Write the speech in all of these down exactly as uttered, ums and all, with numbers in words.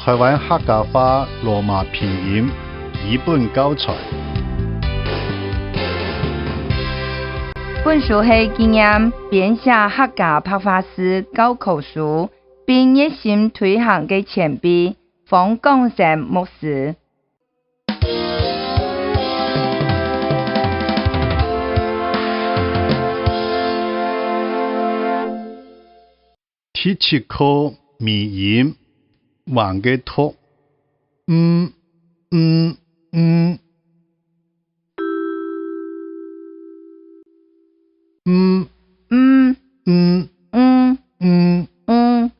台湾客家话罗马拼音译本教材。本书系纪念编写客家白话字教科书，并热心推行的前辈方广成牧师。 第七课，尾音，完个读，m、n、ng。 m、嗯，n、嗯，ng、嗯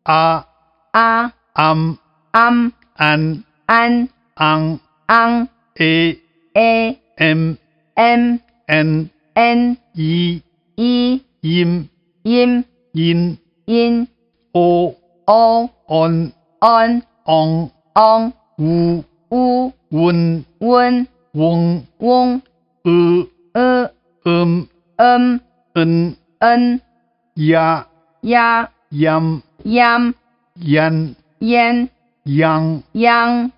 ，a、a、am、am、an、an、ang、ang、e、e、em、em、en、en、i、i、im、im、in、in、o、o、on、on、ong、ong、u、u、un、un、wong、wong、ö、ö、öm、öm、ön、ön、ya、ya、yam、yam、yan、yan、yang、yang、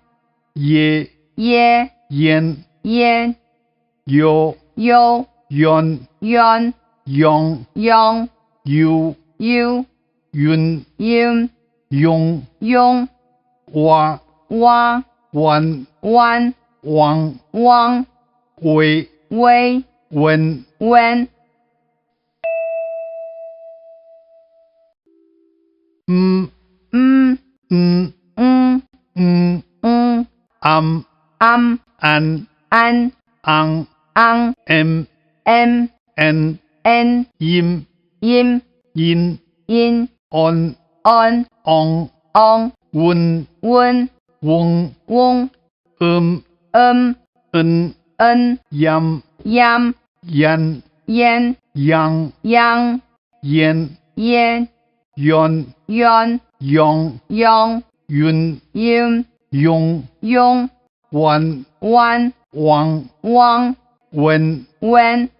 ye、ye、yen、yen、yo、yo、yon、yon、yong、yong、yu、yu、yun、yun、yong、yong、wa、wa、wan、wan、wang、wang、we、we、wen、wen。 m、m、n、ng、ng、am、am、an、an、ang、ang、em、em、en、en、im、im、in、in、on、on、ong、ong、un、un、wong、wong、öm、öm、ön、ön、yam、yam、yan、yan、yang、yang、yen、yen、yon、yon、yong、yong、yun、yun、yong、yong、wan、wan、wang、wang、wen、wen、